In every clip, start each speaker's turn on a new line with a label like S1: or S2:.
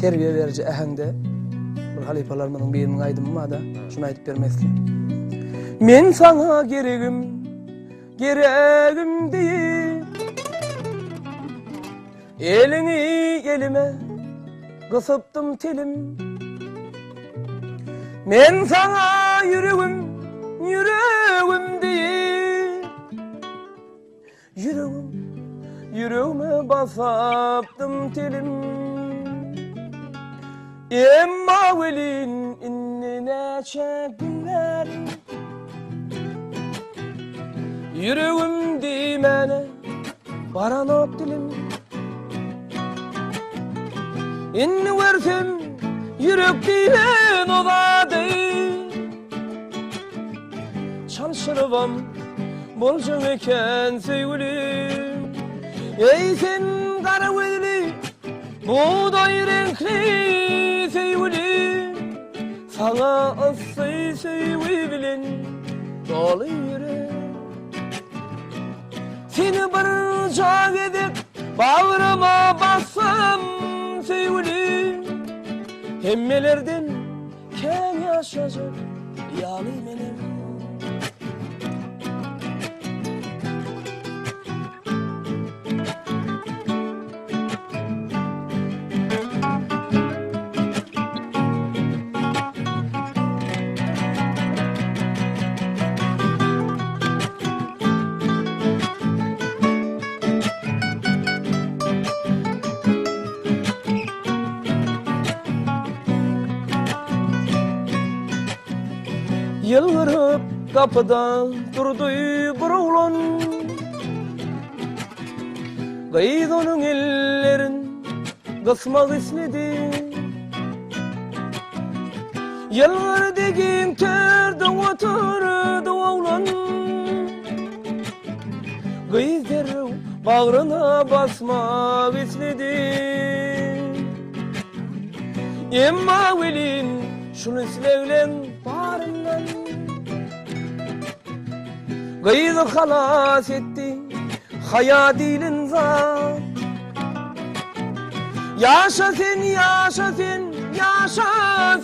S1: Terbiýe beriji äheňde bir halypalarymyzyň biriniň aýdymy bar-da, şuny aýdyp bermek isledim. Men saňa geregim, geregim diýip, Eliňi elime gysypdym telim. Men saňa ýüregim, ýüregim diýip, Ýüregim, ýüregime basapdym telim. Emma welin indi näçe gün bäri Ýüregim diýmäne baranok dilim. Indi görsem ýürek diýlen o zady Çalşyrybam boljak eken söýgülim. Eý sen gara gözli, bugdaý reňkli söýgülim. Saňa yssy söýgi bilen doly ýürek. Seni birja gezek bagryma bassam söýgülim. Hemmelerden Kän ýaşajak ýaly menem. Ýylgyryp gapyda durdy bir oglan. Gyz onuň ellerin gysmak isledi. Ýylgyrdy giň törde oturdy oglan. Gyz derrew bagryna basmak isledi. Emma welin şul islegleň baryndan Gyzy halas etdi haýa diýlen zat. Ýaşa sen, ýaşa sen, ýaşa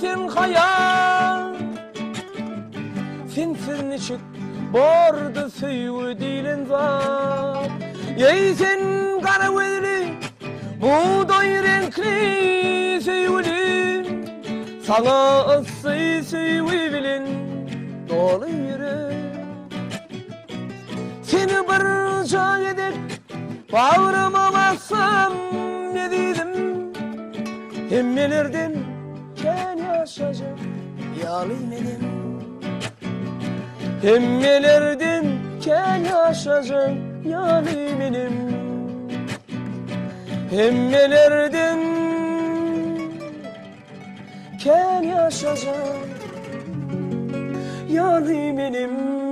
S1: sen haýa. Sensiz niçik Bordy söýgi diýlen zat. Eý sen gara gözli, bugdaý reňkli söýgülim. Saňa yssy söýgi bilen doly ýürek. Seni birja gezek bagryma bassam ezizim. Hemmelerden kän ýaşajak ýaly menem. Hemmelerden kän ýaşajak ýaly menem. Hemmelerden kän ýaşajak ýaly menem.